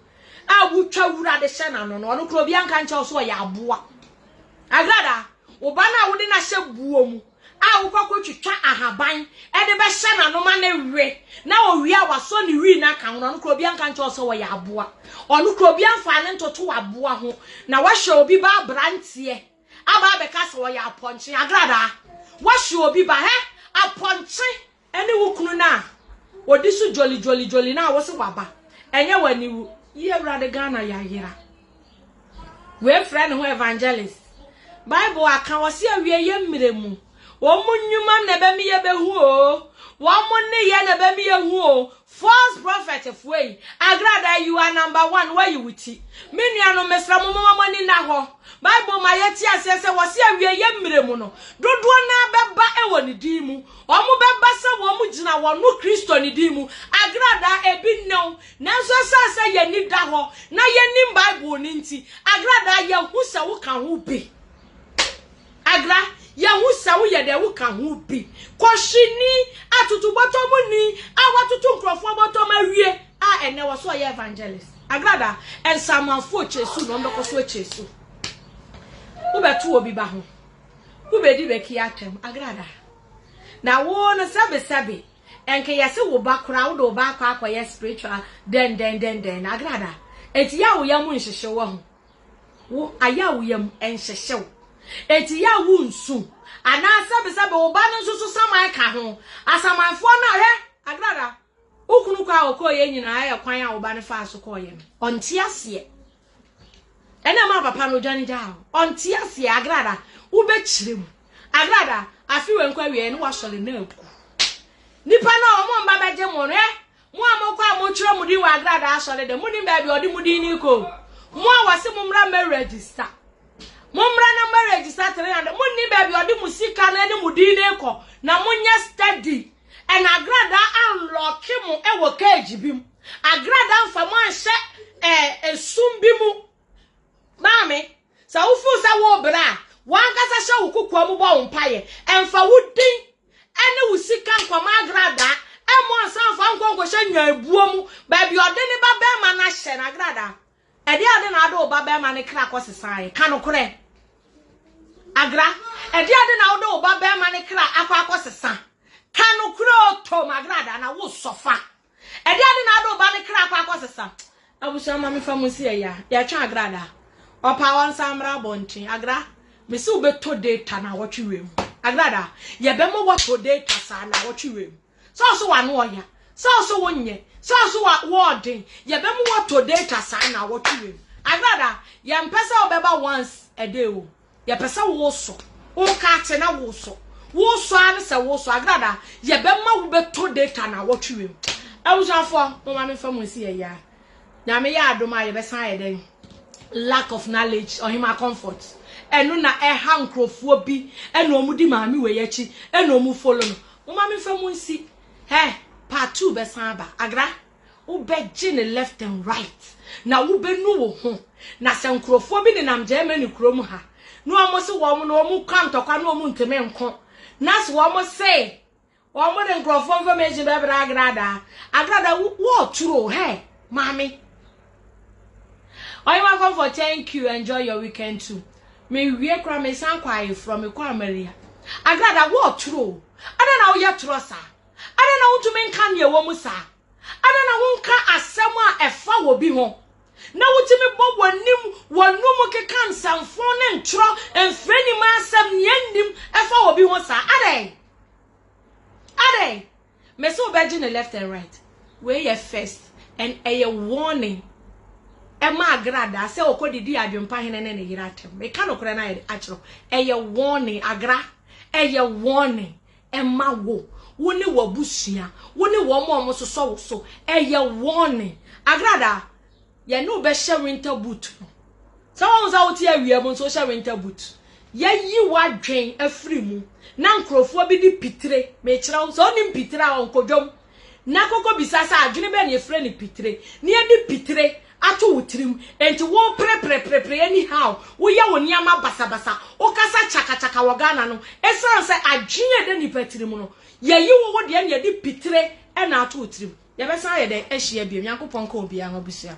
A: a wotwa wura de hyɛ n'ano no, ɔno koraa obiara nka nkyerɛ wo sɛ ɔyɛ aboa. Agrada, wo ba no a wode no ahyɛ buo mu a wokɔ akɔtwitwa ahaban de bɛhyɛ n'ano ma ne we na owie a wasɔ ne wii no aka ho no, ɔno koraa obiara nka nkyerɛ wo sɛ ɔyɛ aboa. Ɔno koraa obiara mfaa ne ntoto aboa ho na wahyɛ obi ba aberanteɛ aba abɛka sɛ ɔyɛ apɔnkye. Agrada, wahyɛ obi ba, hɛ, apɔnkye. Ɛne wo kunu no a ɔdi so jolly jolly jolly no a wose waba ɛnyɛ w'aniwu yi awurade Ghana yayera wei frɛ ne ho evangelist Bible aka wɔse awieyɛ mmerɛ mu wɔn mo nnwuma na ɛbɛmi yɛ bɛhu o wɔn mo nneyɛ na ɛbɛmi yɛ hu o false prophet foɔ yi agrada you are number one wayi wo ti me nuanom mesrɛ mo moma mo ani nna hɔ Bible ma yɛte aseɛ sɛ wɔse awieyɛ mmerɛ mu no dodoɔ no ara bɛba wɔ ne din mu Wɔbɛba sɛ wɔgyina wɔn no Kristo ne din mu agradaa ebi nnɛ o, nanso ɛsiane sɛ yɛn ani da hɔ na yɛnim Bible no nti, agradaa yɛhu sɛ woka ho bi. Agra, yɛhu sɛ woyɛ dɛ woka ho bi. Kɔhwini, atotobɔtɔmuni a watoto nkurɔfoɔ bɔtɔm awie a ɛnnɛ wɔ so ɔyɛ evangelist. Agradaa, nsamanfoɔ kyɛ su na wɔbɛkɔ so akyɛ su. Wobɛto obi ba ho. Wobɛdi bɛki atɛm, agrada. Na wo no sɛbe sɛbe, ɛnka yɛse wo ba koraa wode wo ba akɔ akɔyɛ spiritual dɛn dɛn dɛn dɛn na agrada. Enti yɛ a wo yam nhyehye wo ho. Wo ayɛ a wo yam nhyehye wo. Enti yɛ a wo nsu. Anaa sɛbe sɛbe wo ba no nso so saman ka ho. Asamanfoɔ no a hwɛ, agrada. Wo kunu kɔ a ɔkɔɔyɛ nyinaa yɛ kwan a wo ba no faa so kɔɔyɛ no. Ɔnte aseɛ. Ɛna ɛmaa papa no odwane gyaa wo. Ɔnte aseɛ, Agrada. Wobɛkyerɛ mu. Agrada, afe wei nkɔ awieɛ no wasɔre na agu. Nipa no a wɔn mba bɛgye mo no, ɛ, mo a mokɔ a motwerɛ mo din wɔ Agrada asɔre dɛm, monim baabi a ɔde mo din no kɔ o. Mo a wɔse mo mmra mmɛ register. Mo mmra na mmɛ register 300. Monim baabi a ɔde mo sika no ne mo din no kɔ. Na monyɛ steady. Ɛna Agrada anlɔke mo wɔ cage bi mu. Agrada mfa mo anhyɛ eh, esum bi mu. Maame, sɛ wo feel sɛ wo brɛ a, w'ankasa hyɛ wo kokoa mu bɔ wo mpaeɛ. Ɛmfa wo din ɛne wo sika nkɔma Agrada, ɛmmɔ nsa mfa nkɔ nkɔhyɛ nnwanbuo mu, baabi ɔde ne ba bɛrima no ahyɛ no. Agrada, ɛdeɛ ade na ade wo ba bɛrima no kra kɔ sesaeɛ? Ka nokorɛ. Agra, ɛdeɛ ade na wode wo ba bɛrima no kra akɔ akɔ sesa? Ka nokorɛ o, tom Agrada, na wo sɔfa. Ɛdeɛn ade na ade wo ba no kra akɔ akɔsesa? Abusua ma mefa mu si ɛya. Yɛtwe agrada. Ɔpa wɔn nsa mmra abɔnten. Agra, mesi wobɛtɔ data na wɔtwe wei mu. Agrada, yɛbɛma wɔtɔ data saa na wɔtwe wei mu. Sɛ ɔso wano ɔya, sɛ ɔso wonyɛ, sɛ ɔso wa wɔɔden, yɛbɛma wɔtɔ data saa na wɔtwe wei mu. Agrada, yɛmpɛ sɛ wobɛba once a day o. Yɛpɛ sɛ wosɔ. Woka ate na wosɔ. Wosɔ ara ne sɛ wosɔ. Agrada, yɛbɛma wobɛtɔ data na wɔtwe wem. Abusuafoɔ, momma memfa mo nsi yɛ ya. Nyame yɛ adom a yɛbɛsan ayɛ dɛn? Lack of knowledge, ɔhema comfort. Ɛno na ɛha nkurɔfoɔ bi ɛna wɔn di maame wei akyi ɛna wɔn follow no. Momma memfa mo nsi. Hɛ, part 2 bɛsan aba. Agra. Wobɛgye no left and right, na wobɛnu wo ho. Na sɛ nkurɔfoɔ bi nenam Germany kurom ha, na wɔn se wɔn no wɔn ka ntɔkwa na wɔn ntumi nko, na sɛ wɔn se wɔn de nkurɔfoɔ information bɛbrɛ Agrada, Agrada wɔɔtoro hɛ maame. Ɔyema Comfort, thank you, enjoy your weekend too. Me wie kora me san kɔ ayeforɔ, me kɔ Amaria. Agrada wɔɔtoro, adɛn na woyɛ torɔ saa? Adɛn na wontumi nka nea ɛwɔ mu saa? Adɛn na wonka asɛm a ɛfa wɔ bi ho? Na wotumi bɔ w'anim w'anum keka nsɛmfo ne ntorɔ mfrɛ nim asɛm nea nnim ɛfa wɔ bi ho saa. Adɛn? Adɛn? Mese wobɛgye ne left and right. Wei yɛ first and ɛyɛ warning. Ɛma agradaa sɛ ɔkɔdidi adwempa hene ne ne yere atɛm. Meka nokorɛ no ayɛ akyerɛ. Ɛyɛ warning agra. Ɛyɛ warning. Ɛma wo, wo ne w'abusua, wo ne wɔn a wɔsosɔ wo so. Ɛyɛ warning. Agrada, yɛne wo bɛhyɛ winter boot no. Sɛ wɔn sɛ wote awia mu nso wohyɛ winter boot. Yɛyi w'adwen afiri mu na nkurɔfoɔ bi de pitire, mekyerɛ wo, sɛ wonim pitire a ɔnkɔdwam. Na kɔkɔ bisa sɛ adwene bɛn na yɛfrɛ no pitire. Na yɛde pitire ato wo tirim. Enti wo prepreprepre anyhow, woyɛ wo nneɛma basabasa, wokasa kyakakyaka wɔ Ghana no, ɛsiane sɛ adwene a ɛda nipa tirim no, yɛyi wo wo deɛ na yɛde pitire na ato wo tirim. Yɛbɛsan ayɛ dɛn ahyia bio? Nyankopɔn nka obiara ho abusua.